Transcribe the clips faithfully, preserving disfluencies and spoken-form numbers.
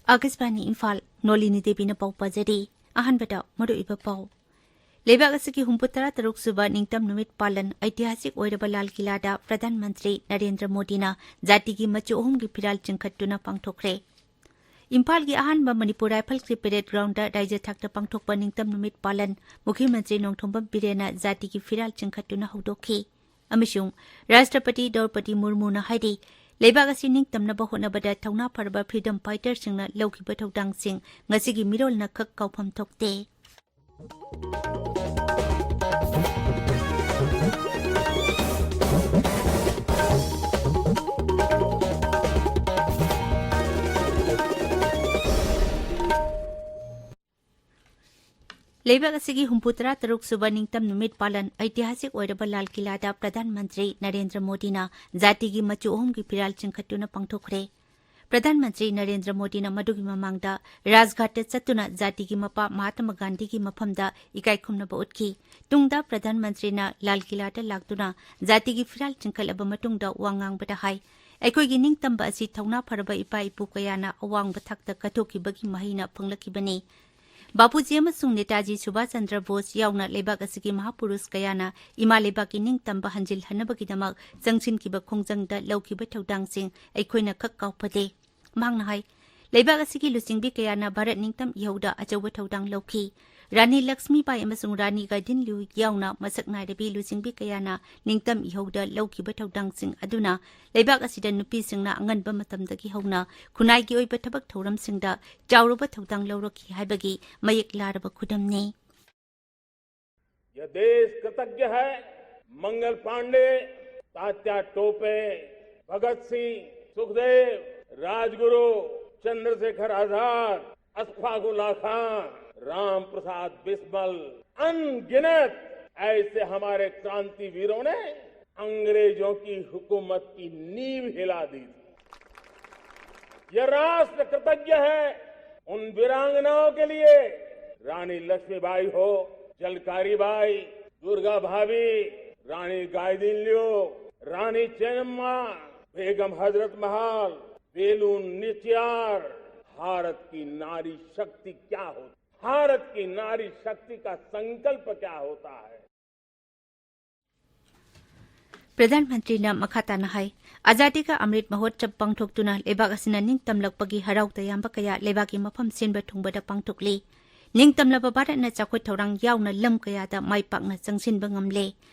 ꯑꯥꯀꯥꯁꯕꯥꯅꯤ ꯏꯝꯐꯥꯜ, ꯅꯣꯂꯤꯅꯤ ꯗꯦꯕꯤꯅ ꯄꯥꯎ ꯄꯥꯖꯔꯤ꯫ ꯑꯍꯥꯟꯕꯗ ꯃꯔꯨꯑꯣꯏꯕ ꯄꯥꯎ꯫ ꯂꯩꯕꯥꯛ ꯑꯁꯤꯒꯤ ꯍꯨꯝꯐꯨꯇꯔꯥ ꯇꯔꯨꯛ ꯁꯨꯕ ꯅꯤꯡꯇꯝ ꯅꯨꯃꯤꯠ ꯄꯥꯂꯟ ꯑꯩꯇꯤꯍꯥꯁꯤꯛ ꯑꯣꯏꯔꯕ ꯂꯥꯜ ꯀꯤꯂꯥꯗ ꯄ꯭ꯔꯙꯥꯟ ꯃꯟꯇ꯭ꯔꯤ ꯅꯔꯦꯟꯗ꯭ꯔ ꯃꯣꯗꯤꯅ ꯖꯥꯇꯤꯒꯤ ꯃꯆꯨ ꯑꯍꯨꯝꯒꯤ ꯐꯤꯔꯥꯜ ꯆꯤꯡꯈꯠꯇꯨꯅ ꯄꯥꯡꯊꯣꯛꯈ꯭ꯔꯦ꯫ ꯏꯝꯐꯥꯜꯒꯤ ꯑꯍꯥꯟꯕ ꯃꯅꯤꯄꯨꯔ ꯔꯥꯏꯐꯜꯁꯀꯤ ꯄꯦꯔꯦꯗ ꯒ꯭ꯔꯥꯎꯟꯗ ꯔꯥꯏꯖ꯭ꯌ ꯊꯥꯛꯇ ꯄꯥꯡꯊꯣꯛꯄ ꯅꯤꯡꯇꯝ ꯅꯨꯃꯤꯠ ꯄꯥꯂꯟ ꯃꯨꯈ꯭ꯌ ꯃꯟꯇ꯭ꯔꯤ ꯅꯣꯡꯊꯣꯝꯕꯝ ꯕꯤꯔꯦꯟꯅ ꯖꯥꯇꯤꯒꯤ ꯐꯤꯔꯥꯜ ꯆꯤꯡꯈꯠꯇꯨꯅ ꯍꯧꯗꯣꯛꯈꯤ꯫ ꯑꯃꯁꯨꯡ ꯔꯥꯁꯇ꯭ꯔꯄꯇꯤ ꯗ꯭ꯔꯧꯄꯗꯤ ꯃꯨꯔꯃꯨꯅ ꯍꯥꯏꯔꯤ, ꯂꯩꯕꯥꯛ ꯑꯁꯤ ꯅꯤꯡꯇꯝꯅꯕ ꯍꯣꯠꯅꯕꯗ ꯊꯧꯅꯥ ꯐꯔꯕ ꯐ꯭ꯔꯤꯗꯝ ꯐꯥꯏꯇꯔꯁꯤꯡꯅ ꯂꯧꯈꯤꯕ ꯊꯧꯗꯥꯡꯁꯤꯡ ꯉꯁꯤꯒꯤ ꯃꯤꯔꯣꯜꯅ ꯈꯛ ꯀꯥꯎꯐꯝ ꯊꯣꯛꯇꯦ꯫ ꯂꯩꯕꯥꯛ ꯑꯁꯤꯒꯤ ꯍꯨꯝꯐꯨꯇꯔꯥ ꯇꯔꯨꯛ ꯁꯨꯕ ꯅꯤꯡꯇꯝ ꯅꯨꯃꯤꯠ ꯄꯥꯂꯟ ꯑꯩꯇꯤꯍꯥꯁꯤꯛ ꯑꯣꯏꯔꯕ ꯂꯥꯜ ꯀꯤꯂꯥꯗ ꯄ꯭ꯔꯙꯥꯟ ꯃꯟꯇ꯭ꯔꯤ ꯅꯔꯦꯟꯗ꯭ꯔ ꯃꯣꯗꯤꯅ ꯖꯥꯇꯤꯒꯤ ꯃꯆꯨ ꯑꯍꯨꯝꯒꯤ ꯐꯤꯔꯥꯜ ꯆꯤꯡꯈꯠꯇꯨꯅ ꯄꯥꯡꯊꯣꯛꯈ꯭ꯔꯦ꯫ ꯄ꯭ꯔꯙꯥꯟ ꯃꯟꯇ꯭ꯔꯤ ꯅꯔꯦꯟꯗ꯭ꯔ ꯃꯣꯗꯤꯅ ꯃꯗꯨꯒꯤ ꯃꯃꯥꯡꯗ ꯔꯥꯖꯘꯥꯠꯇ ꯆꯠꯇꯨꯅ ꯖꯥꯇꯤꯒꯤ ꯃꯄꯥ ꯃꯍꯥꯇꯃꯥ ꯒꯥꯟꯙꯤꯒꯤ ꯃꯐꯝꯗ ꯏꯀꯥꯏ ꯈꯨꯝꯅꯕ ꯎꯠꯈꯤ꯫ ꯇꯨꯡꯗ ꯄ꯭ꯔꯙꯥꯟ ꯃꯟꯇ꯭ꯔꯤꯅ ꯂꯥꯜ ꯀꯤꯂꯥꯗ ꯂꯥꯛꯇꯨꯅ ꯖꯥꯇꯤꯒꯤ ꯐꯤꯔꯥꯜ ꯆꯤꯡꯈꯠꯂꯕ ꯃꯇꯨꯡꯗ ꯋꯥ ꯉꯥꯡꯕꯗ ꯍꯥꯏ, ꯑꯩꯈꯣꯏꯒꯤ ꯅꯤꯡꯇꯝꯕ ꯑꯁꯤ ꯊꯧꯅꯥ ꯐꯔꯕ ꯏꯄꯥ ꯏꯄꯨ ꯀꯌꯥꯅ ꯑꯋꯥꯡꯕ ꯊꯥꯛꯇ ꯀꯠꯊꯣꯛꯈꯤꯕꯒꯤ ꯃꯍꯩꯅ ꯐꯪꯂꯛꯈꯤꯕꯅꯤ꯫ ꯕꯥꯄꯨꯖꯤ ꯑꯃꯁꯨꯡ ꯅꯦꯇꯥꯖꯤ ꯁꯨꯚꯥꯁ ꯆꯟꯗ꯭ꯔ ꯕꯣꯁ ꯌꯥꯎꯅ ꯂꯩꯕꯥꯛ ꯑꯁꯤꯒꯤ ꯃꯍꯥꯄꯨꯔꯨꯁ ꯀꯌꯥꯅ ꯏꯃꯥ ꯂꯩꯕꯥꯛꯀꯤ ꯅꯤꯡꯇꯝꯕ ꯍꯟꯖꯤꯜꯍꯟꯅꯕꯒꯤꯗꯃꯛ ꯆꯪꯁꯤꯟꯈꯤꯕ ꯈꯣꯡꯖꯪꯗ ꯂꯧꯈꯤꯕ ꯊꯧꯗꯥꯡꯁꯤꯡ ꯑꯩꯈꯣꯏꯅ ꯈꯛ ꯀꯥꯎꯐꯗꯦ꯫ ꯃꯍꯥꯛꯅ ꯍꯥꯏ, ꯂꯩꯕꯥꯛ ꯑꯁꯤꯒꯤ ꯂꯨꯆꯤꯡꯕꯤ ꯀꯌꯥꯅ ꯚꯥꯔꯠ ꯅꯤꯡꯇꯝ ꯏꯍꯧꯗ ꯑꯆꯧꯕ ꯊꯧꯗꯥꯡ ꯂꯧꯈꯤ꯫ ꯔꯥꯅꯤ ꯂꯛꯁꯃꯤꯕꯥꯏ ꯑꯃꯁꯨꯡ ꯔꯥꯅꯤ ꯒꯥꯏꯗꯤꯟꯂꯤꯎ ꯌꯥꯎꯅ ꯃꯁꯛ ꯅꯥꯏꯔꯕꯤ ꯂꯨꯆꯤꯡꯕꯤ ꯀꯌꯥꯅ ꯅꯤꯡꯇꯝ ꯏꯍꯧꯗ ꯂꯧꯈꯤꯕ ꯊꯧꯗꯥꯡꯁꯤꯡ ꯑꯗꯨꯅ ꯂꯩꯕꯥꯛ ꯑꯁꯤꯗ ꯅꯨꯄꯤꯁꯤꯡꯅ ꯑꯉꯟꯕ ꯃꯇꯝꯗꯒꯤ ꯍꯧꯅ ꯈꯨꯟꯅꯥꯏꯒꯤ ꯑꯣꯏꯕ ꯊꯕꯛ ꯊꯧꯔꯝꯁꯤꯡꯗ ꯆꯥꯎꯔꯕ ꯊꯧꯗꯥꯡ ꯂꯧꯔꯛꯈꯤ ꯍꯥꯏꯕꯒꯤ ꯃꯌꯦꯛ ꯂꯥꯔꯕ ꯈꯨꯗꯝꯅꯤ꯫ यह देश कृतज्ञ है मंगल पांडे, तात्या टोपे, भगत सिंह, सुखदेव, राजगुरु, चंद्रशेखर आजाद, अशफाक उल्ला खान, राम प्रसाद बिस्मल, अनगिनत ऐसे हमारे क्रांतिवीरों ने अंग्रेजों की हुकूमत की नींव हिला दी थी। यह राष्ट्र कृतज्ञ है उन वीरांगनाओं के लिए रानी लक्ष्मीबाई हो, झलकारी बाई, दुर्गा भाभी, रानी गाइदिन्ल्यू, रानी चेन्नम्मा, बेगम हजरत महल, वेलू नाचियार, भारत की नारी शक्ति क्या होती, भारत की नारी शक्ति का संकल्प क्या होता है। ꯄ꯭ꯔꯙꯥꯟ ꯃꯟꯇ꯭ꯔꯤꯅ ꯃꯈꯥ ꯇꯥꯅ ꯍꯥꯏ, ꯑꯖꯥꯗꯤ ꯀꯥ ꯑꯃ꯭ꯔꯤꯠ ꯃꯍꯣꯠꯁꯕ ꯄꯥꯡꯊꯣꯛꯇꯨꯅ ꯂꯩꯕꯥꯛ ꯑꯁꯤꯅ ꯅꯤꯡꯇꯝꯂꯛꯄꯒꯤ ꯍꯔꯥꯎ ꯇꯌꯥꯝꯕ ꯀꯌꯥ ꯂꯩꯕꯥꯛꯀꯤ ꯃꯐꯝ ꯁꯤꯟꯕ ꯊꯨꯡꯕꯗ ꯄꯥꯡꯊꯣꯛꯂꯤ꯫ ꯅꯤꯡꯇꯝꯂꯕ ꯚꯥꯔꯠꯅ ꯆꯥꯎꯈꯠ ꯊꯧꯔꯥꯡ ꯌꯥꯎꯅ ꯂꯝ ꯀꯌꯥꯗ ꯃꯥꯏ ꯄꯥꯛꯅ ꯆꯪꯁꯤꯟꯕ ꯉꯝꯂꯦ꯫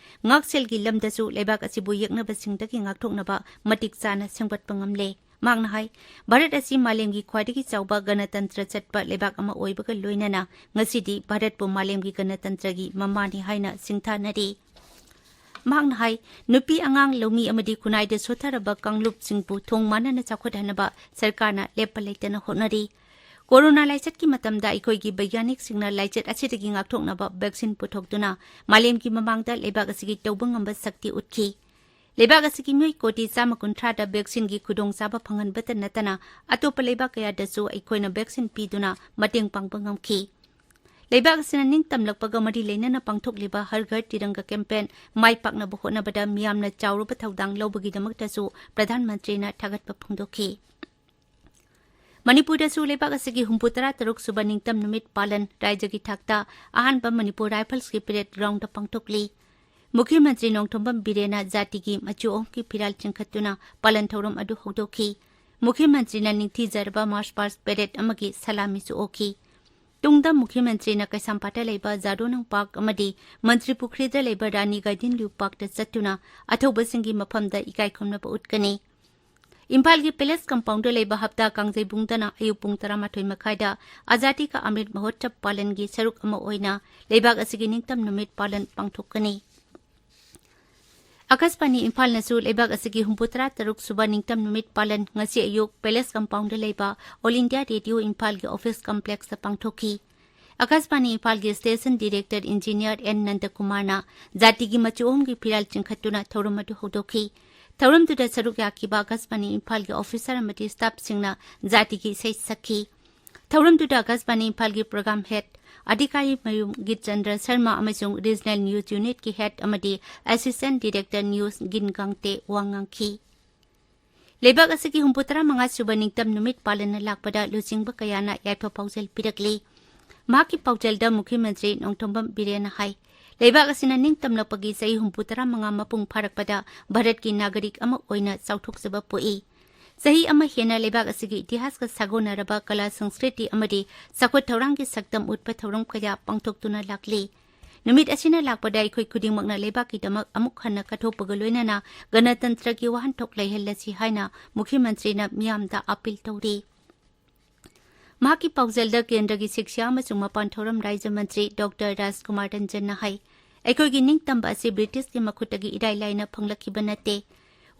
ꯉꯥꯛꯁꯦꯜꯒꯤ ꯂꯝꯗꯁꯨ ꯂꯩꯕꯥꯛ ꯑꯁꯤꯕꯨ ꯌꯦꯛꯅꯕꯁꯤꯡꯗꯒꯤ ꯉꯥꯛꯊꯣꯛꯅꯕ ꯃꯇꯤꯛ ꯆꯥꯅ ꯁꯦꯝꯒꯠꯄ ꯉꯝꯂꯦ꯫ ꯃꯍꯥꯛꯅ ꯍꯥꯏ, ꯚꯥꯔꯠ ꯑꯁꯤ ꯃꯥꯂꯦꯝꯒꯤ ꯈ꯭ꯋꯥꯏꯗꯒꯤ ꯆꯥꯎꯕ ꯒꯅꯇꯟꯇ꯭ꯔ ꯆꯠꯄ ꯂꯩꯕꯥꯛ ꯑꯃ ꯑꯣꯏꯕꯒ ꯂꯣꯏꯅꯅ ꯉꯁꯤꯗꯤ ꯚꯥꯔꯠꯄꯨ ꯃꯥꯂꯦꯝꯒꯤ ꯒꯅꯇꯟꯇ꯭ꯔꯒꯤ ꯃꯃꯥꯅꯤ ꯍꯥꯏꯅ ꯁꯤꯡꯊꯥꯅꯔꯤ꯫ ꯃꯍꯥꯛꯅ ꯍꯥꯏ, ꯅꯨꯄꯤ ꯑꯉꯥꯡ, ꯂꯧꯃꯤ ꯑꯃꯗꯤ ꯈꯨꯟꯅꯥꯏꯗ ꯁꯣꯠꯊꯔꯕ ꯀꯥꯡꯂꯨꯞꯁꯤꯡꯕꯨ ꯊꯣꯡ ꯃꯥꯟꯅꯅ ꯆꯥꯎꯈꯠꯍꯟꯅꯕ ꯁꯔꯀꯥꯔꯅ ꯂꯦꯞꯄ ꯂꯩꯇꯅ ꯍꯣꯠꯅꯔꯤ꯫ ꯀꯣꯔꯣꯅꯥ ꯂꯥꯏꯆꯠꯀꯤ ꯃꯇꯝꯗ ꯑꯩꯈꯣꯏꯒꯤ ꯕꯩꯒ꯭ꯌꯥꯅꯤꯛꯁꯤꯡꯅ ꯂꯥꯏꯆꯠ ꯑꯁꯤꯗꯒꯤ ꯉꯥꯛꯊꯣꯛꯅꯕ ꯚꯦꯛꯁꯤꯟ ꯄꯨꯊꯣꯛꯇꯨꯅ ꯃꯥꯂꯦꯝꯒꯤ ꯃꯃꯥꯡꯗ ꯂꯩꯕꯥꯛ ꯑꯁꯤꯒꯤ ꯇꯧꯕ ꯉꯝꯕ ꯁꯛꯇꯤ ꯎꯠꯈꯤ꯫ ꯂꯩꯕꯥꯛ ꯑꯁꯤꯒꯤ ꯃꯤꯑꯣꯏ ꯀꯣꯇꯤ ꯆꯥꯝꯃ ꯀꯨꯟꯊ꯭ꯔꯥꯗ ꯚꯦꯛꯁꯤꯟꯒꯤ ꯈꯨꯗꯣꯡꯆꯥꯕ ꯐꯪꯍꯟꯕꯇ ꯅꯠꯇꯅ ꯑꯇꯣꯞꯄ ꯂꯩꯕꯥꯛ ꯀꯌꯥꯗꯁꯨ ꯑꯩꯈꯣꯏꯅ ꯚꯦꯛꯁꯤꯟ ꯄꯤꯗꯨꯅ ꯃꯇꯦꯡ ꯄꯥꯡꯕ ꯉꯝꯈꯤ꯫ ꯂꯩꯕꯥꯛ ꯑꯁꯤꯅ ꯅꯤꯡꯇꯝꯂꯛꯄꯒ ꯃꯔꯤ ꯂꯩꯅꯅ ꯄꯥꯡꯊꯣꯛꯂꯤꯕ ꯍꯔ ꯘꯔ ꯇꯤꯔꯪꯒ ꯀꯦꯝꯄꯦꯟ ꯃꯥꯏ ꯄꯥꯛꯅꯕ ꯍꯣꯠꯅꯕꯗ ꯃꯤꯌꯥꯝꯅ ꯆꯥꯎꯔꯕ ꯊꯧꯗꯥꯡ ꯂꯧꯕꯒꯤꯗꯃꯛꯇꯁꯨ ꯄ꯭ꯔꯙꯥꯟ ꯃꯟꯇ꯭ꯔꯤꯅ ꯊꯥꯒꯠꯄ ꯐꯣꯡꯗꯣꯛꯈꯤ꯫ ꯃꯅꯤꯄꯨꯔꯗꯁꯨ ꯂꯩꯕꯥꯛ ꯑꯁꯤꯒꯤ ꯍꯨꯝꯐꯨ ꯇꯔꯥ ꯇꯔꯨꯛ ꯁꯨꯕ ꯅꯤꯡꯇꯝ ꯅꯨꯃꯤꯠ ꯄꯥꯂꯟ ꯔꯥꯏꯖ꯭ꯌꯒꯤ ꯊꯥꯛꯇ ꯑꯍꯥꯟꯕ ꯃꯅꯤꯄꯨꯔ ꯔꯥꯏꯐꯜꯁꯀꯤ ꯄꯦꯔꯦꯗ ꯒ꯭ꯔꯥꯎꯟꯗ ꯄꯥꯡꯊꯣꯛꯂꯤ꯫ ꯃꯨꯈ꯭ꯌ ꯃꯟꯇ꯭ꯔꯤ ꯅꯣꯡꯊꯣꯝꯕꯝ ꯕꯤꯔꯦꯟꯅ ꯖꯥꯇꯤꯒꯤ ꯃꯆꯨ ꯑꯍꯨꯝꯒꯤ ꯐꯤꯔꯥꯜ ꯆꯤꯡꯈꯠꯇꯨꯅ ꯄꯥꯂꯟ ꯊꯧꯔꯝ ꯑꯗꯨ ꯍꯧꯗꯣꯛꯈꯤ꯫ ꯃꯨꯈ꯭ꯌ ꯃꯟꯇ꯭ꯔꯤꯅ ꯅꯤꯡꯊꯤꯖꯔꯕ ꯃꯥꯔꯆ ꯄꯥꯁ ꯄꯦꯔꯦꯗ ꯑꯃꯒꯤ ꯁꯂꯥꯃꯤꯁꯨ ꯑꯣꯛꯈꯤ꯫ ꯇꯨꯡꯗ ꯃꯨꯈ꯭ꯌ ꯃꯟꯇ꯭ꯔꯤꯅ ꯀꯩꯁꯥꯝꯄꯥꯠꯇ ꯂꯩꯕ ꯖꯥꯗꯣꯅꯪ ꯄꯥꯔꯛ ꯑꯃꯗꯤ ꯃꯟꯇ꯭ꯔꯤ ꯄꯨꯈ꯭ꯔꯤꯗ ꯂꯩꯕ ꯔꯥꯅꯤ ꯒꯥꯏꯗꯤꯟꯂꯤꯌꯨ ꯄꯥꯔꯛꯇ ꯆꯠꯇꯨꯅ ꯑꯊꯧꯕꯁꯤꯡꯒꯤ ꯃꯐꯝꯗ ꯏꯀꯥꯏ ꯈꯨꯝꯅꯕ ꯎꯠꯀꯅꯤ꯫ ꯏꯝꯐꯥꯜꯒꯤ ꯄꯦꯂꯦꯁ ꯀꯝꯄꯥꯎꯟꯗ ꯂꯩꯕ ꯍꯞꯇꯥ ꯀꯥꯡꯖꯩꯕꯨꯡꯗꯅ ꯑꯌꯨꯛ ꯄꯨꯡ ꯇꯔꯥꯃꯥꯊꯣꯏ ꯃꯈꯥꯏꯗ ꯑꯖꯥꯗꯤ ꯀꯥ ꯑꯃ꯭ꯔꯤꯠ ꯃꯍꯣꯠꯁꯕ ꯄꯥꯂꯟꯒꯤ ꯁꯔꯨꯛ ꯑꯃ ꯑꯣꯏꯅ ꯂꯩꯕꯥꯛ ꯑꯁꯤꯒꯤ ꯅꯤꯡꯇꯝ ꯅꯨꯃꯤꯠ ꯄꯥꯂꯟ ꯄꯥꯡꯊꯣꯛꯀꯅꯤ꯫ ꯑꯀꯥꯁꯕꯥꯅꯤ ꯏꯝꯐꯥꯜꯅꯁꯨ ꯂꯩꯕꯥꯛ ꯑꯁꯤꯒꯤ ꯍꯨꯝꯐꯨ ꯇꯔꯥ ꯇꯔꯨꯛ ꯁꯨꯕ ꯅꯤꯡꯇꯝ ꯅꯨꯃꯤꯠ ꯄꯥꯂꯟ ꯉꯁꯤ ꯑꯌꯨꯛ ꯄꯦꯂꯦꯁ ꯀꯝꯄꯥꯎꯟꯗ ꯂꯩꯕ ꯑꯣꯜ ꯏꯟꯗꯤꯌꯥ ꯔꯦꯗꯤꯑꯣ ꯏꯝꯐꯥꯜꯒꯤ ꯑꯣꯐꯤꯁ ꯀꯝꯄ꯭ꯂꯦꯛꯁꯇ ꯄꯥꯡꯊꯣꯛꯈꯤ꯫ ꯑꯀꯥꯁꯕꯥꯅꯤ ꯏꯝꯐꯥꯜꯒꯤ ꯁ꯭ꯇꯦꯁꯟ ꯗꯤꯔꯦꯛꯇꯔ ꯏꯟꯖꯤꯅꯤꯌꯔ ꯑꯦꯟ ꯅꯟꯗꯀꯨꯃꯥꯔꯅ ꯖꯥꯇꯤꯒꯤ ꯃꯆꯨ ꯑꯍꯨꯝꯒꯤ ꯐꯤꯔꯥꯜ ꯆꯤꯡꯈꯠꯇꯨꯅ ꯊꯧꯔꯝ ꯑꯗꯨ ꯍꯧꯗꯣꯛꯈꯤ꯫ ꯊꯧꯔꯝꯗꯨꯗ ꯁꯔꯨꯛ ꯌꯥꯈꯤꯕ ꯑꯀꯥꯁꯕꯥꯅꯤ ꯏꯝꯐꯥꯜꯒꯤ ꯑꯣꯐꯤꯁꯔ ꯑꯃꯗꯤ ꯁ꯭ꯇꯥꯐꯁꯤꯡꯅ ꯖꯥꯇꯤꯒꯤ ꯏꯁꯩ ꯁꯛꯈꯤ꯫ ꯊꯧꯔꯝꯗꯨꯗ ꯑꯀꯥꯁꯕꯥꯅꯤ ꯏꯝꯐꯥꯜꯒꯤ program head ꯑꯙꯤꯀꯥꯔꯤ ꯃꯌꯨꯝ ꯒꯤꯠꯆꯟꯗ꯭ꯔ ꯁꯔꯃ ꯑꯃꯁꯨꯡ Regional News Unitꯀꯤ head ꯑꯃꯗꯤ Assistant Director News ꯒꯤꯟ ꯒꯥꯡꯇꯦ ꯋꯥ ꯉꯥꯡꯈꯤ꯫ ꯂꯩꯕꯥꯛ ꯑꯁꯤꯒꯤ ꯍꯨꯝꯐꯨꯇꯔꯥ ꯃꯉꯥ ꯁꯨꯕ ꯅꯤꯡꯇꯝ ꯅꯨꯃꯤꯠ ꯄꯥꯂꯟꯅ ꯂꯥꯛꯄꯗ ꯂꯨꯆꯤꯡꯕ ꯀꯌꯥꯅ ꯌꯥꯏꯐ ꯄꯥꯎꯖꯦꯜ ꯄꯤꯔꯛꯂꯤ꯫ ꯃꯍꯥꯛꯀꯤ ꯄꯥꯎꯖꯦꯜꯗ ꯃꯨꯈ꯭ꯌ ꯃꯟꯇ꯭ꯔꯤ ꯅꯣꯡꯊꯣꯝꯕꯝ ꯕꯤꯔꯦꯟꯅ ꯍꯥꯏ, ꯂꯩꯕꯥꯛ ꯑꯁꯤꯅ ꯅꯤꯡꯇꯝꯂꯛꯄꯒꯤ ꯆꯍꯤ ꯍꯨꯝꯐꯨꯇꯔꯥ ꯃꯉꯥ ꯃꯄꯨꯡ ꯐꯥꯔꯛꯄꯗ ꯚꯥꯔꯠꯀꯤ ꯅꯥꯒꯔꯤꯛ ꯑꯃ ꯑꯣꯏꯅ ꯆꯥꯎꯊꯣꯛꯆꯕ ꯄꯣꯛꯏ꯫ ꯆꯍꯤ ꯑꯃ ꯍꯦꯟꯅ ꯂꯩꯕꯥꯛ ꯑꯁꯤꯒꯤ ꯏꯇꯤꯍꯥꯁꯀ ꯁꯥꯒꯣꯟꯅꯔꯕ ꯀꯂꯥ ꯁꯪꯁꯀ꯭ꯔꯤꯇꯤ ꯑꯃꯗꯤ ꯆꯥꯎꯈꯠ ꯊꯧꯔꯥꯡꯒꯤ ꯁꯛꯇꯝ ꯎꯠꯄ ꯊꯧꯔꯝ ꯀꯌꯥ ꯄꯥꯡꯊꯣꯛꯇꯨꯅ ꯂꯥꯛꯂꯤ꯫ ꯅꯨꯃꯤꯠ ꯑꯁꯤꯅ ꯂꯥꯛꯄꯗ ꯑꯩꯈꯣꯏ ꯈꯨꯗꯤꯡꯃꯛꯅ ꯂꯩꯕꯥꯛꯀꯤꯗꯃꯛ ꯑꯃꯨꯛ ꯍꯟꯅ ꯀꯠꯊꯣꯛꯄꯒ ꯂꯣꯏꯅꯅ ꯒꯅꯇꯟꯇ꯭ꯔꯒꯤ ꯋꯥꯍꯟꯊꯣꯛ ꯂꯩꯍꯜꯂꯁꯤ ꯍꯥꯏꯅ ꯃꯨꯈ꯭ꯌ ꯃꯟꯇ꯭ꯔꯤꯅ ꯃꯤꯌꯥꯝꯗ ꯑꯥꯄꯤꯜ ꯇꯧꯔꯤ꯫ ꯃꯍꯥꯛꯀꯤ ꯄꯥꯎꯖꯦꯜꯗ ꯀꯦꯟꯗ꯭ꯔꯒꯤ ꯁꯤꯛꯁ꯭ꯌꯥ ꯑꯃꯁꯨꯡ ꯃꯄꯥꯟ ꯊꯧꯔꯝ ꯔꯥꯖ꯭ꯌ ꯃꯟꯇ꯭ꯔꯤ ꯗꯣꯛꯇꯔ ꯔꯥꯖꯀꯨꯃꯥꯔ ꯔꯟꯖꯟꯅ ꯍꯥꯏ, ꯑꯩꯈꯣꯏꯒꯤ ꯅꯤꯡꯇꯝꯕ ꯑꯁꯤ ꯕ꯭ꯔꯤꯇꯤꯁꯀꯤ ꯃꯈꯨꯠꯇꯒꯤ ꯏꯔꯥꯏ ꯂꯥꯏꯅ ꯐꯪꯂꯛꯈꯤꯕ ꯅꯠꯇꯦ꯫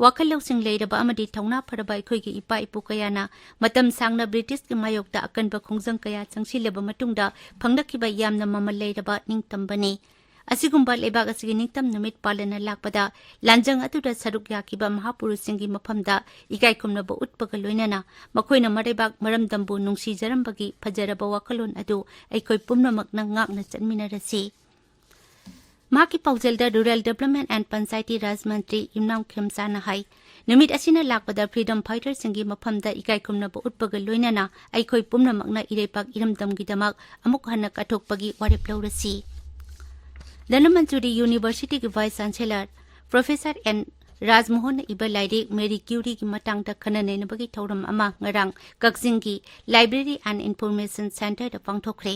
ꯋꯥꯈꯜ ꯂꯧꯁꯤꯡ ꯂꯩꯔꯕ ꯑꯃꯗꯤ ꯊꯧꯅꯥ ꯐꯔꯕ ꯑꯩꯈꯣꯏꯒꯤ ꯏꯄꯥ ꯏꯄꯨ ꯀꯌꯥꯅ ꯃꯇꯝ ꯁꯥꯡꯅ ꯕ꯭ꯔꯤꯇꯤꯁꯀꯤ ꯃꯥꯌꯣꯛꯇ ꯑꯀꯟꯕ ꯈꯣꯡꯖꯪ ꯀꯌꯥ ꯆꯪꯁꯤꯜꯂꯕ ꯃꯇꯨꯡꯗ ꯐꯪꯂꯛꯈꯤꯕ ꯌꯥꯝꯅ ꯃꯃꯜ ꯂꯩꯔꯕ ꯅꯤꯡꯇꯝꯕꯅꯤ꯫ ꯑꯁꯤꯒꯨꯝꯕ ꯂꯩꯕꯥꯛ ꯑꯁꯤꯒꯤ ꯅꯤꯡꯇꯝ ꯅꯨꯃꯤꯠ ꯄꯥꯂꯟꯅ ꯂꯥꯛꯄꯗ ꯂꯥꯟꯖꯪ ꯑꯗꯨꯗ ꯁꯔꯨꯛ ꯌꯥꯈꯤꯕ ꯃꯍꯥꯄꯨꯔꯨꯁꯁꯤꯡꯒꯤ ꯃꯐꯝꯗ ꯏꯀꯥꯏ ꯈꯨꯝꯅꯕ ꯎꯠꯄꯒ ꯂꯣꯏꯅꯅ ꯃꯈꯣꯏꯅ ꯃꯔꯩꯕꯥꯛ ꯃꯔꯝꯗꯝꯕꯨ ꯅꯨꯡꯁꯤꯖꯔꯝꯕꯒꯤ ꯐꯖꯔꯕ ꯋꯥꯈꯜꯂꯣꯟ ꯑꯗꯨ ꯑꯩꯈꯣꯏ ꯄꯨꯝꯅꯃꯛꯅ ꯉꯥꯛꯅ ꯆꯠꯃꯤꯟꯅꯔꯁꯤ꯫ ꯃꯍꯥꯛꯀꯤ ꯄꯥꯎꯖꯦꯜꯗ Rural Development and Panchayati Raj ꯃꯟꯇ꯭ꯔꯤ ꯌꯨꯝꯅꯥꯝ ꯈꯦꯝꯆꯥꯅ ꯍꯥꯏ, ꯅꯨꯃꯤꯠ ꯑꯁꯤꯅ ꯂꯥꯛꯄꯗ freedom fighterꯁꯤꯡꯒꯤ ꯃꯐꯝꯗ ꯏꯀꯥꯏ ꯈꯨꯝꯅꯕ ꯎꯠꯄꯒ ꯂꯣꯏꯅꯅ ꯑꯩꯈꯣꯏ ꯄꯨꯝꯅꯃꯛꯅ ꯏꯔꯩꯄꯥꯛ ꯏꯔꯝꯗꯝꯒꯤꯗꯃꯛ ꯑꯃꯨꯛ ꯍꯟꯅ ꯀꯠꯊꯣꯛꯄꯒꯤ ꯋꯥꯔꯦꯞ ꯂꯧꯔꯁꯤ꯫ Dhanamanjuri Universityꯒꯤ Vice Chancellor Professor N ꯔꯥꯖꯃꯣꯍꯟꯅ ꯏꯕ ꯂꯥꯏꯔꯤꯛ ꯃꯦꯔꯤ ꯀ꯭ꯌꯨꯔꯤꯒꯤ ꯃꯇꯥꯡꯗ ꯈꯟꯅ ꯅꯩꯅꯕꯒꯤ ꯊꯧꯔꯝ ꯑꯃ ꯉꯔꯥꯡ ꯀꯛꯆꯤꯡꯒꯤ Library and Information Centreꯗ ꯄꯥꯡꯊꯣꯛꯈ꯭ꯔꯦ꯫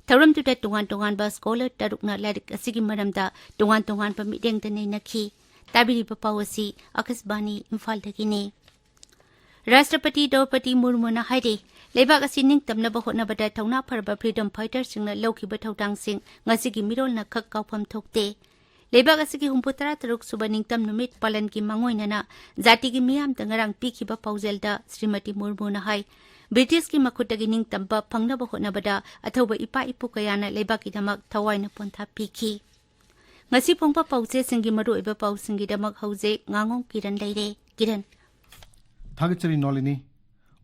ꯊꯧꯔꯝꯗꯨꯗ ꯇꯣꯉꯥꯟ ꯇꯣꯉꯥꯟꯕ scholar ꯇꯔꯨꯛꯅ ꯂꯥꯏꯔꯤꯛ ꯑꯁꯤꯒꯤ ꯃꯔꯝꯗ ꯇꯣꯉꯥꯟ ꯇꯣꯉꯥꯟꯕ ꯃꯤꯠꯌꯦꯡꯗ ꯅꯩꯅꯈꯤ꯫ ꯇꯥꯕꯤꯔꯤꯕ ꯄꯥꯎ ꯑꯁꯤ ꯑꯀꯥꯁꯕꯥꯅꯤ ꯏꯝꯐꯥꯜꯗꯒꯤꯅꯤ꯫ ꯔꯥꯁꯇ꯭ꯔꯄꯇꯤ ꯗ꯭ꯔꯧꯄꯗꯤ ꯃꯨꯔꯃꯨꯅ ꯍꯥꯏꯔꯤ, ꯂꯩꯕꯥꯛ ꯑꯁꯤ ꯅꯤꯡꯇꯝꯅꯕ ꯍꯣꯠꯅꯕꯗ ꯊꯧꯅꯥ ꯐꯔꯕ freedom fighterꯁꯤꯡꯅ ꯂꯧꯈꯤꯕ ꯊꯧꯗꯥꯡꯁꯤꯡ ꯉꯁꯤꯒꯤ ꯃꯤꯔꯣꯜꯅ ꯈꯛ ꯀꯥꯎꯐꯝ ꯊꯣꯛꯇꯦ꯫ ꯂꯩꯕꯥꯛ ꯑꯁꯤꯒꯤ ꯍꯨꯝꯐꯨꯇꯔꯥ ꯇꯔꯨꯛ ꯁꯨꯕ ꯅꯤꯡꯇꯝ ꯅꯨꯃꯤꯠ ꯄꯥꯂꯟꯒꯤ ꯃꯥꯡꯑꯣꯏꯅꯅ ꯖꯥꯇꯤꯒꯤ ꯃꯤꯌꯥꯝꯗ ꯉꯔꯥꯡ ꯄꯤꯈꯤꯕ ꯄꯥꯎꯖꯦꯜꯗ ꯁ꯭ꯔꯤꯃꯇꯤ ꯃꯨꯔꯃꯨꯅ ꯍꯥꯏ, ꯕ꯭ꯔꯤꯇꯤꯁꯀꯤ ꯃꯈꯨꯠꯇꯒꯤ ꯅꯤꯡꯇꯝꯕ ꯐꯪꯅꯕ ꯍꯣꯠꯅꯕꯗ ꯑꯊꯧꯕ ꯏꯄꯥ ꯏꯄꯨ ꯀꯌꯥꯅ ꯂꯩꯕꯥꯛꯀꯤꯗꯃꯛ ꯊꯋꯥꯏꯅ ꯄꯣꯟꯊꯥ ꯄꯤꯈꯤ꯫ ꯉꯁꯤ ꯐꯣꯡꯕ ꯄꯥꯎꯆꯦꯁꯤꯡꯒꯤ ꯃꯔꯨꯑꯣꯏꯕ ꯄꯥꯎꯁꯤꯡꯒꯤꯗꯃꯛ ꯍꯧꯖꯤꯛ ꯉꯥꯉꯣꯝ ꯀꯤꯔꯟ ꯂꯩꯔꯦ꯫ ꯀꯤꯔꯟ꯫ ꯊꯥꯒꯠꯆꯔꯤ ꯅꯣꯂꯤꯅꯤ꯫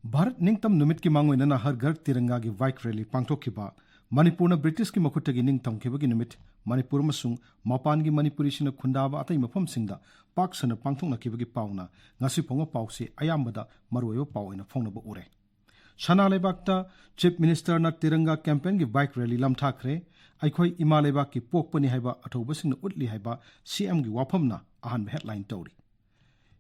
ꯚꯥꯔꯠ ꯅꯤꯡꯇꯝ ꯅꯨꯃꯤꯠꯀꯤ ꯃꯥꯡꯑꯣꯏꯅꯅ ꯍꯔ ꯘꯔ ꯇꯤꯔꯪꯒꯥꯒꯤ ꯕꯥꯏꯛ ꯔꯦꯂꯤ ꯄꯥꯡꯊꯣꯛꯈꯤꯕ, ꯃꯅꯤꯄꯨꯔꯅ ꯕ꯭ꯔꯤꯇꯤꯁꯀꯤ ꯃꯈꯨꯠꯇꯒꯤ ꯅꯤꯡꯇꯝꯈꯤꯕꯒꯤ ꯅꯨꯃꯤꯠ, ꯃꯅꯤꯄꯨꯔ ꯑꯃꯁꯨꯡ ꯃꯄꯥꯟꯒꯤ ꯃꯅꯤꯄꯨꯔꯤꯁꯤꯡꯅ ꯈꯨꯟꯗꯥꯕ ꯑꯇꯩ ꯃꯐꯝꯁꯤꯡꯗ ꯄꯥꯛ ꯁꯟꯅ ꯄꯥꯡꯊꯣꯛꯅꯈꯤꯕꯒꯤ ꯄꯥꯎꯅ ꯉꯁꯤ ꯐꯥꯎꯕ ꯄꯥꯎꯁꯤ ꯑꯌꯥꯝꯕꯗ ꯃꯔꯨꯑꯣꯏꯕ ꯄꯥꯎ ꯑꯣꯏꯅ ꯐꯣꯡꯅꯕ ꯎꯔꯦ꯫ ꯁꯅꯥ ꯂꯩꯕꯥꯛꯇ ꯆꯤꯐ ꯃꯤꯅꯤꯁꯇꯔꯅ ꯇꯤꯔꯪꯒꯥ ꯀꯦꯝꯄꯦꯟꯒꯤ ꯕꯥꯏꯛ ꯔꯦꯂꯤ ꯂꯝꯊꯥꯈ꯭ꯔꯦ꯫ "ꯑꯩꯈꯣꯏ ꯏꯃꯥ ꯂꯩꯕꯥꯛꯀꯤ ꯄꯣꯛꯄꯅꯤ ꯍꯥꯏꯕ ꯑꯊꯧꯕꯁꯤꯡꯅ ꯎꯠꯂꯤ" ꯍꯥꯏꯕ ꯁꯤꯑꯦꯝꯒꯤ ꯋꯥꯐꯝꯅ ꯑꯍꯥꯟꯕ ꯍꯦꯗꯂꯥꯏꯟ ꯇꯧꯔꯤ꯫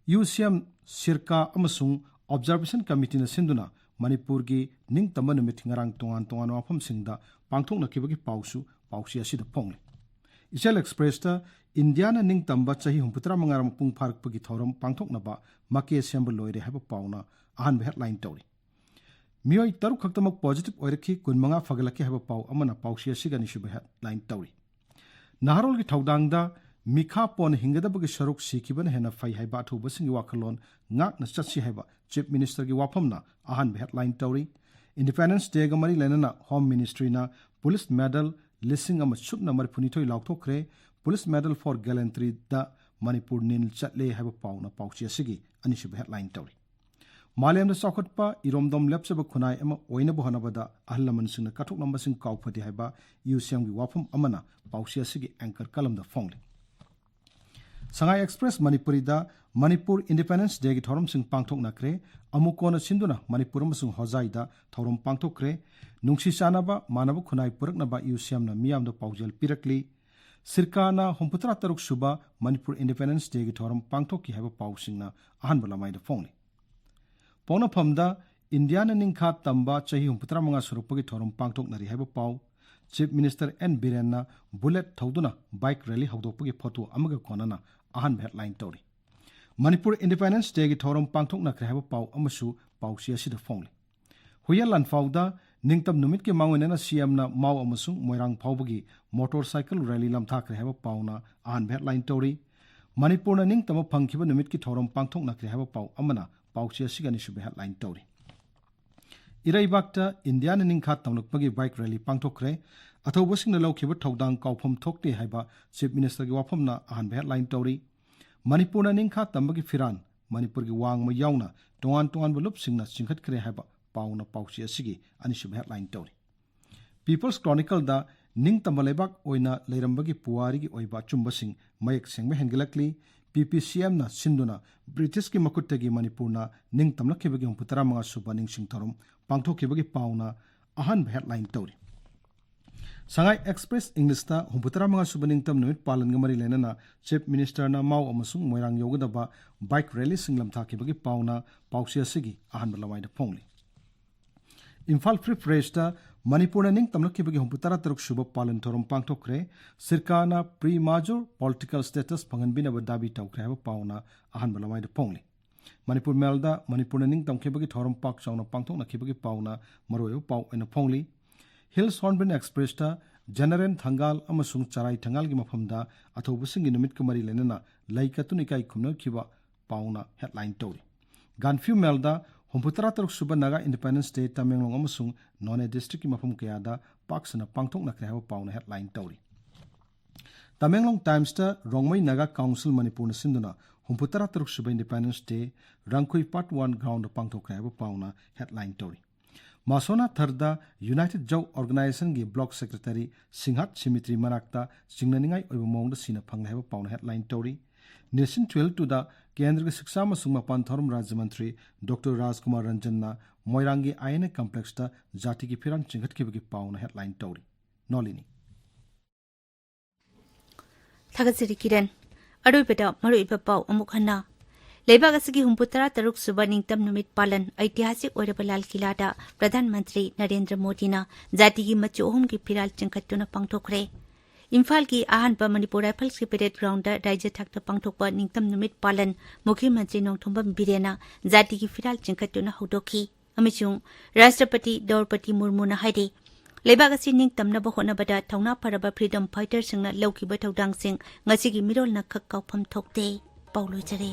ꯌꯨ ꯁꯤ ꯑꯦꯝ, ꯁꯤꯔꯀꯥ ꯑꯃꯁꯨꯡ ꯑꯣꯕꯖꯥꯔꯕꯦꯁꯟ ꯀꯃꯤꯇꯤꯅ ꯁꯤꯟꯗꯨꯅ ꯃꯅꯤꯄꯨꯔꯒꯤ ꯅꯤꯡꯇꯝꯕ ꯅꯨꯃꯤꯠ ꯉꯔꯥꯡ ꯇꯣꯉꯥꯟ ꯇꯣꯉꯥꯟꯕ ꯃꯐꯝꯁꯤꯡꯗ ꯄꯥꯡꯊꯣꯛꯅꯈꯤꯕꯒꯤ ꯄꯥꯎꯁꯨ ꯄꯥꯎꯆꯦ ꯑꯁꯤꯗ ꯐꯣꯡꯂꯤ꯫ ꯏꯆꯦꯜ ꯑꯦꯛꯁꯄ꯭ꯔꯦꯁꯇ "ꯏꯟꯗꯤꯌꯥꯅ ꯅꯤꯡꯇꯝꯕ ꯆꯍꯤ ꯍꯨꯝꯐꯨꯇꯔꯥ ꯃꯉꯥ ꯃꯄꯨꯡ ꯐꯥꯔꯛꯄꯒꯤ ꯊꯧꯔꯝ ꯄꯥꯡꯊꯣꯛꯅꯕ ꯃꯀꯦ ꯁꯦꯝꯕ ꯂꯣꯏꯔꯦ" ꯍꯥꯏꯕ ꯄꯥꯎꯅ ꯑꯍꯥꯟꯕ ꯍꯦꯗꯂꯥꯏꯟ ꯇꯧꯔꯤ꯫ ꯃꯤꯑꯣꯏ ꯇꯔꯨꯛ ꯈꯛꯇꯃꯛ ꯄꯣꯖꯤꯇꯤꯚ ꯑꯣꯏꯔꯛꯈꯤ, ꯀꯨꯟꯃꯉꯥ ꯐꯒꯠꯂꯛꯈꯤ ꯍꯥꯏꯕ ꯄꯥꯎ ꯑꯃꯅ ꯄꯥꯎꯆꯦ ꯑꯁꯤꯒꯤ ꯑꯅꯤꯁꯨꯕ ꯍꯦꯗꯂꯥꯏꯟ ꯇꯧꯔꯤ꯫ ꯅꯍꯥꯔꯣꯜꯒꯤ ꯊꯧꯗꯥꯡꯗ "ꯃꯤꯈꯥ ꯄꯣꯟꯅ ꯍꯤꯡꯒꯗꯕꯒꯤ ꯁꯔꯨꯛ ꯁꯤꯈꯤꯕꯅ ꯍꯦꯟꯅ ꯐꯩ" ꯍꯥꯏꯕ ꯑꯊꯧꯕꯁꯤꯡꯒꯤ ꯋꯥꯈꯜꯂꯣꯟ ꯉꯥꯛꯅ ꯆꯠꯁꯤ ꯍꯥꯏꯕ ꯆꯤꯐ ꯃꯤꯅꯤꯁꯇꯔꯒꯤ ꯋꯥꯐꯝꯅ ꯑꯍꯥꯟꯕ ꯍꯦꯗꯂꯥꯏꯟ ꯇꯧꯔꯤ꯫ ꯏꯟꯗꯤꯄꯦꯟꯗꯦꯟꯁ ꯗꯦꯒ ꯃꯔꯤ ꯂꯩꯅꯅ ꯍꯣꯝ ꯃꯤꯅꯤꯁꯇ꯭ꯔꯤꯅ ꯄꯨꯂꯤꯁ ꯃꯦꯗꯜ ꯂꯤꯁꯤꯡ ꯑꯃ ꯁꯨꯞꯅ ꯃꯔꯤꯐꯨꯅꯤꯊꯣꯏ ꯂꯥꯎꯊꯣꯛꯈ꯭ꯔꯦ꯫ ꯄꯨꯂꯤꯁ ꯃꯦꯗꯜ ꯐꯣꯔ ꯒꯦꯂꯦꯟꯇ꯭ꯔꯤꯗ ꯃꯅꯤꯄꯨꯔ ꯅꯤꯜ ꯆꯠꯂꯦ ꯍꯥꯏꯕ ꯄꯥꯎꯅ ꯄꯥꯎꯆꯦ ꯑꯁꯤꯒꯤ ꯑꯅꯤꯁꯨꯕ ꯍꯦꯗꯂꯥꯏꯟ ꯇꯧꯔꯤ꯫ ꯃꯥꯂꯦꯝꯗ ꯆꯥꯎꯈꯠꯄ ꯏꯔꯣꯝꯗꯣꯝ ꯂꯦꯞꯆꯕ ꯈꯨꯟꯅꯥꯏ ꯑꯃ ꯑꯣꯏꯅꯕ ꯍꯣꯠꯅꯕꯗ ꯑꯍꯜ ꯂꯃꯟꯁꯤꯡꯅ ꯀꯠꯊꯣꯛꯂꯝꯕꯁꯤꯡ ꯀꯥꯎꯐꯗꯦ ꯍꯥꯏꯕ ꯌꯨ ꯁꯤ ꯑꯦꯝꯒꯤ ꯋꯥꯐꯝ ꯑꯃꯅ ꯄꯥꯎꯆꯦ ꯑꯁꯤꯒꯤ ꯑꯦꯡꯀꯔ ꯀꯂꯝꯗ ꯐꯣꯡꯂꯤ꯫ ꯁꯉꯥꯏ ꯑꯦꯛꯁꯄ꯭ꯔꯦꯁ ꯃꯅꯤꯄꯨꯔꯤꯗ ꯃꯅꯤꯄꯨꯔ ꯏꯟꯗꯤꯄꯦꯟꯗꯦꯟꯁ ꯗꯦꯒꯤ ꯊꯧꯔꯝꯁꯤꯡ ꯄꯥꯡꯊꯣꯛꯅꯈ꯭ꯔꯦ꯫ ꯑꯃꯨꯀꯣꯟꯅ ꯁꯤꯟꯗꯨꯅ ꯃꯅꯤꯄꯨꯔ ꯑꯃꯁꯨꯡ ꯍꯣꯖꯥꯏꯗ ꯊꯧꯔꯝ ꯄꯥꯡꯊꯣꯛꯈ꯭ꯔꯦ꯫ ꯅꯨꯡꯁꯤ ꯆꯥꯟꯅꯕ, ꯃꯥꯟꯅꯕ ꯈꯨꯟꯅꯥꯏ ꯄꯨꯔꯛꯅꯕ ꯌꯨ ꯁꯤ ꯑꯦꯝꯅ ꯃꯤꯌꯥꯝꯗ ꯄꯥꯎꯖꯦꯜ ꯄꯤꯔꯛꯂꯤ꯫ ꯁꯤꯔꯀꯥꯅ ꯍꯨꯝꯐꯨꯇꯔꯥ ꯇꯔꯨꯛ ꯁꯨꯕ ꯃꯅꯤꯄꯨꯔ ꯏꯟꯗꯤꯄꯦꯟꯗꯦꯟꯁ ꯗꯦꯒꯤ ꯊꯧꯔꯝ ꯄꯥꯡꯊꯣꯛꯈꯤ ꯍꯥꯏꯕ ꯄꯥꯎꯁꯤꯡꯅ ꯑꯍꯥꯟꯕ ꯂꯃꯥꯏꯗ ꯐꯣꯡꯂꯤ꯫ ꯄꯣꯛꯅꯐꯝꯗ ꯏꯟꯗꯤꯌꯥꯅ ꯅꯤꯡꯈꯥ ꯇꯝꯕ ꯆꯍꯤ ꯍꯨꯝꯐꯨꯇꯔꯥ ꯃꯉꯥ ꯁꯨꯔꯛꯄꯒꯤ ꯊꯧꯔꯝ ꯄꯥꯡꯊꯣꯛꯅꯔꯤ ꯍꯥꯏꯕ ꯄꯥꯎ꯫ ꯆꯤꯐ ꯃꯤꯅꯤꯁꯇꯔ ꯑꯦꯟ ꯕꯤꯔꯦꯟꯅ ꯕꯨꯂꯦꯠ ꯊꯧꯗꯨꯅ ꯕꯥꯏꯛ ꯔꯦꯂꯤ ꯍꯧꯗꯣꯛꯄꯒꯤ ꯐꯣꯇꯣ ꯑꯃꯒ ꯀꯣꯟꯅꯅ ꯑꯍꯥꯟꯕ ꯍꯦꯗꯂꯥꯏꯟ ꯇꯧꯔꯤ꯫ ꯃꯅꯤꯄꯨꯔ ꯏꯟꯗꯤꯄꯦꯟꯗꯦꯟꯁ ꯗꯦꯒꯤ ꯊꯧꯔꯝ ꯄꯥꯡꯊꯣꯛꯅꯈ꯭ꯔꯦ ꯍꯥꯏꯕ ꯄꯥꯎ ꯑꯃꯁꯨ ꯄꯥꯎꯆꯦ ꯑꯁꯤꯗ ꯐꯣꯡꯂꯤ꯫ ꯍꯨꯏꯌꯦꯟ ꯂꯥꯟꯐꯥꯎꯗ ꯅꯤꯡꯇꯝ ꯅꯨꯃꯤꯠꯀꯤ ꯃꯥꯡꯑꯣꯏꯅꯅ ꯁꯤ ꯑꯦꯝꯅ ꯃꯥꯎ ꯑꯃꯁꯨꯡ ꯃꯣꯏꯔꯥꯡ ꯐꯥꯎꯕꯒꯤ ꯃꯣꯇꯣꯔ ꯁꯥꯏꯀꯜ ꯔꯦꯂꯤ ꯂꯝꯊꯥꯈ꯭ꯔꯦ ꯍꯥꯏꯕ ꯄꯥꯎꯅ ꯑꯍꯥꯟꯕ ꯍꯦꯗꯂꯥꯏꯟ ꯇꯧꯔꯤ꯫ ꯃꯅꯤꯄꯨꯔꯅ ꯅꯤꯡꯇꯝꯕ ꯐꯪꯈꯤꯕ ꯅꯨꯃꯤꯠꯀꯤ ꯊꯧꯔꯝ ꯄꯥꯡꯊꯣꯛꯅꯈ꯭ꯔꯦ ꯍꯥꯏꯕ ꯄꯥꯎ ꯑꯃꯅ ꯄꯥꯎꯆꯦ ꯑꯁꯤꯒꯤ ꯑꯅꯤꯁꯨꯕ ꯍꯦꯗꯂꯥꯏꯟ ꯇꯧꯔꯤ꯫ ꯏꯔꯩꯕꯥꯛꯇ ꯏꯟꯗꯤꯌꯥꯅ ꯅꯤꯡꯈꯥ ꯇꯝꯂꯛꯄꯒꯤ ꯕꯥꯏꯛ ꯔꯦꯂꯤ ꯄꯥꯡꯊꯣꯛꯈ꯭ꯔꯦ꯫ ꯑꯊꯧꯕꯁꯤꯡꯅ ꯂꯧꯈꯤꯕ ꯊꯧꯗꯥꯡ ꯀꯥꯎꯐꯝ ꯊꯣꯛꯇꯦ ꯍꯥꯏꯕ ꯆꯤꯐ ꯃꯤꯅꯤꯁꯇꯔꯒꯤ ꯋꯥꯐꯝꯅ ꯑꯍꯥꯟꯕ ꯍꯦꯗꯂꯥꯏꯟ ꯇꯧꯔꯤ꯫ ꯃꯅꯤꯄꯨꯔꯅ ꯅꯤꯡꯈꯥ ꯇꯝꯕꯒꯤ ꯐꯤꯔꯥꯟ ꯃꯅꯤꯄꯨꯔꯒꯤ ꯋꯥꯡꯃ ꯌꯥꯎꯅ ꯇꯣꯉꯥꯟ ꯇꯣꯉꯥꯟꯕ ꯂꯨꯞꯁꯤꯡꯅ ꯆꯤꯡꯈꯠꯈ꯭ꯔꯦ ꯍꯥꯏꯕ ꯄꯥꯎꯅ ꯄꯥꯎꯆꯦ ꯑꯁꯤꯒꯤ ꯑꯅꯤꯁꯨꯕ headline ꯇꯧꯔꯤ꯫ People's Chronicleꯗ ꯅꯤꯡꯇꯝꯕ ꯂꯩꯕꯥꯛ ꯑꯣꯏꯅ ꯂꯩꯔꯝꯕꯒꯤ ꯄꯨꯋꯥꯔꯤꯒꯤ ꯑꯣꯏꯕ ꯑꯆꯨꯝꯕꯁꯤꯡ ꯃꯌꯦꯛ ꯁꯦꯡꯕ ꯍꯦꯟꯒꯠꯂꯛꯂꯤ꯫ PPCMꯅ ꯁꯤꯟꯗꯨꯅ ꯕ꯭ꯔꯤꯇꯤꯁꯀꯤ ꯃꯈꯨꯠꯇꯒꯤ ꯃꯅꯤꯄꯨꯔꯅ ꯅꯤꯡꯇꯝꯂꯛꯈꯤꯕꯒꯤ ꯍꯨꯝꯐꯨꯇꯔꯥ ꯃꯉꯥ ꯁꯨꯕ ꯅꯤꯡꯁꯤꯡ ꯊꯧꯔꯝ ꯄꯥꯡꯊꯣꯛꯈꯤꯕꯒꯤ ꯄꯥꯎꯅ ꯑꯍꯥꯟꯕ headline ꯇꯧꯔꯤ꯫ ꯁꯉꯥꯏ ꯑꯦꯛꯁꯄ꯭ꯔꯦꯁ ꯏꯪꯂꯤꯁꯇ ꯍꯨꯝꯐꯨꯇꯔꯥ ꯃꯉꯥ ꯁꯨꯕ ꯅꯤꯡꯇꯝ ꯅꯨꯃꯤꯠ ꯄꯥꯂꯟꯒ ꯃꯔꯤ ꯂꯩꯅꯅ Chief Ministerꯅ ꯃꯥꯎ ꯑꯃꯁꯨꯡ ꯃꯣꯏꯔꯥꯡ ꯌꯧꯒꯗꯕ bike rallyꯁꯤꯡ ꯂꯝꯊꯥꯈꯤꯕꯒꯤ ꯄꯥꯎꯅ ꯄꯥꯎꯆꯦ ꯑꯁꯤꯒꯤ ꯑꯍꯥꯟꯕ ꯂꯋꯥꯏꯗ ꯐꯣꯡꯂꯤ꯫ ꯏꯝꯐꯥꯜ Free Pressꯇ ꯃꯅꯤꯄꯨꯔꯅ ꯅꯤꯡꯇꯝꯂꯛꯈꯤꯕꯒꯤ ꯍꯨꯝꯐꯨꯇꯔꯥ ꯇꯔꯨꯛ ꯁꯨꯕ ꯄꯥꯂꯟ ꯊꯧꯔꯝ ꯄꯥꯡꯊꯣꯛꯈ꯭ꯔꯦ꯫ ꯁꯤꯔꯀꯥꯔꯅ pre-major political status ꯐꯪꯍꯟꯕꯤꯅꯕ ꯗꯥꯕꯤ ꯇꯧꯈ꯭ꯔꯦ ꯍꯥꯏꯕ ꯄꯥꯎꯅ ꯑꯍꯥꯟꯕ ꯂꯋꯥꯏꯗ ꯐꯣꯡꯂꯤ꯫ ꯃꯅꯤꯄꯨꯔ ꯃꯦꯜꯗ ꯃꯅꯤꯄꯨꯔꯅ ꯅꯤꯡꯇꯝꯈꯤꯕꯒꯤ ꯊꯧꯔꯝ ꯄꯥꯛ ꯆꯥꯎꯅ ꯄꯥꯡꯊꯣꯛꯅꯈꯤꯕꯒꯤ ꯄꯥꯎꯅ ꯃꯔꯨꯑꯣꯏꯕ ꯄꯥꯎ ꯑꯣꯏꯅ ꯐꯣꯡꯂꯤ꯫ Hills Hornbill Expressꯇ ꯖꯅꯔꯦꯟ ꯊꯪꯒꯥꯜ ꯑꯃꯁꯨꯡ ꯆꯔꯥꯏ ꯊꯪꯒꯥꯜꯒꯤ ꯃꯐꯝꯗ ꯑꯊꯧꯕꯁꯤꯡꯒꯤ ꯅꯨꯃꯤꯠꯀ ꯃꯔꯤ ꯂꯩꯅꯅ ꯂꯩ ꯀꯠꯇꯨꯅ ꯏꯀꯥꯏ ꯈꯨꯝꯅꯈꯤꯕ ꯄꯥꯎꯅ headline ꯇꯧꯔꯤ꯫ ꯒꯥꯟꯐ꯭ꯌꯨ ꯃꯦꯜꯗ ꯍꯨꯝꯐꯨꯇꯔꯥ ꯇꯔꯨꯛ ꯁꯨꯕ Naga Independence Day ꯇꯃꯦꯡꯂꯣꯡ ꯑꯃꯁꯨꯡ ꯅꯣꯅꯦ districtꯀꯤ ꯃꯐꯝ ꯀꯌꯥꯗ ꯄꯥꯛ ꯁꯟꯅ ꯄꯥꯡꯊꯣꯛꯅꯈ꯭ꯔꯦ ꯍꯥꯏꯕ ꯄꯥꯎꯅ headline ꯇꯧꯔꯤ꯫ ꯇꯃꯦꯡꯂꯣꯡ Timesꯇ ꯔꯣꯡꯃꯩ Naga Council ꯃꯅꯤꯄꯨꯔꯅ ꯁꯤꯟꯗꯨꯅ ꯍꯨꯝꯐꯨꯇꯔꯥ ꯇꯔꯨꯛ ꯁꯨꯕ Independence Day ꯔꯪꯈꯨꯏ Part One groundꯗ ꯄꯥꯡꯊꯣꯛꯈ꯭ꯔꯦ ꯍꯥꯏꯕ ꯄꯥꯎꯅ headline ꯇꯧꯔꯤ꯫ ꯃꯥꯁꯣꯅꯥ ꯊꯔꯗ United Zou Organizationꯒꯤ block secretary ꯁꯤꯡꯍꯥꯠ cemetery ꯃꯅꯥꯛꯇ ꯆꯤꯡꯅꯅꯤꯡꯉꯥꯏ ꯑꯣꯏꯕ ꯃꯑꯣꯡꯗ ꯁꯤꯅ ꯐꯪꯂꯦ ꯍꯥꯏꯕ ꯄꯥꯎꯅ headline ꯇꯧꯔꯤ꯫ Nation twelve twoꯗ ꯀꯦꯟꯗ꯭ꯔꯒꯤ ꯁꯤꯛꯁꯥ ꯑꯃꯁꯨꯡ ꯃꯄꯥꯟ ꯊꯧꯔꯝ ꯔꯥꯖ꯭ꯌ ꯃꯟꯇ꯭ꯔꯤ ꯗꯣꯛꯇꯔ ꯔꯥꯖꯀꯨꯃꯥꯔ ꯔꯟꯖꯟꯅ ꯃꯣꯏꯔꯥꯡꯒꯤ INA complexꯇ ꯖꯥꯇꯤꯒꯤ ꯐꯤꯔꯥꯜ ꯆꯤꯡꯈꯠꯈꯤꯕꯒꯤ ꯄꯥꯎꯅ headline ꯇꯧꯔꯤ꯫ ꯅꯣꯂꯤꯅꯤ꯫ ꯊꯥꯒꯠꯆꯔꯤ ꯀꯤꯔꯟ꯫ ꯑꯔꯣꯏꯕꯗ ꯃꯔꯨꯑꯣꯏꯕ ꯄꯥꯎ ꯑꯃꯨꯛ ꯍꯟꯅ꯫ ꯂꯩꯕꯥꯛ ꯑꯁꯤꯒꯤ ꯍꯨꯝꯐꯨꯇꯔꯥ ꯇꯔꯨꯛ ꯁꯨꯕ ꯅꯤꯡꯇꯝ ꯅꯨꯃꯤꯠ ꯄꯥꯂꯟ ꯑꯩꯇꯤꯍꯥꯁꯤꯛ ꯑꯣꯏꯔꯕ ꯂꯥꯜ ꯀꯤꯂꯥꯗ ꯄ꯭ꯔꯙꯥꯟ ꯃꯟꯇ꯭ꯔꯤ ꯅꯔꯦꯟꯗ꯭ꯔ ꯃꯣꯗꯤꯅ ꯖꯥꯇꯤꯒꯤ ꯃꯆꯨ ꯑꯍꯨꯝꯒꯤ ꯐꯤꯔꯥꯜ ꯆꯤꯡꯈꯠꯇꯨꯅ ꯄꯥꯡꯊꯣꯛꯈ꯭ꯔꯦ꯫ ꯏꯝꯐꯥꯜꯒꯤ ꯑꯍꯥꯟꯕ ꯃꯅꯤꯄꯨꯔ Riflesꯀꯤ parade groundꯗ ꯔꯥꯏꯖ꯭ꯌ ꯊꯥꯛꯇ ꯄꯥꯡꯊꯣꯛꯄ ꯅꯤꯡꯇꯝ ꯅꯨꯃꯤꯠ ꯄꯥꯂꯟ ꯃꯨꯈ꯭ꯌ ꯃꯟꯇ꯭ꯔꯤ ꯅꯣꯡꯊꯣꯝꯕꯝ ꯕꯤꯔꯦꯟꯅ ꯖꯥꯇꯤꯒꯤ ꯐꯤꯔꯥꯜ ꯆꯤꯡꯈꯠꯇꯨꯅ ꯍꯧꯗꯣꯛꯈꯤ꯫ ꯑꯃꯁꯨꯡ ꯔꯥꯁꯇ꯭ꯔꯄꯇꯤ ꯗ꯭ꯔꯧꯄꯗꯤ ꯃꯨꯔꯃꯨꯅ ꯍꯥꯏꯔꯤ, ꯂꯩꯕꯥꯛ ꯑꯁꯤ ꯅꯤꯡꯇꯝꯅꯕ ꯍꯣꯠꯅꯕꯗ ꯊꯧꯅꯥ ꯐꯔꯕ freedom fighterꯁꯤꯡꯅ ꯂꯧꯈꯤꯕ ꯊꯧꯗꯥꯡꯁꯤꯡ ꯉꯁꯤꯒꯤ ꯃꯤꯔꯣꯜꯅ ꯈꯛ ꯀꯥꯎꯐꯝ ꯊꯣꯛꯇꯦ꯫ ꯄꯥꯎ ꯂꯣꯏꯖꯔꯦ꯫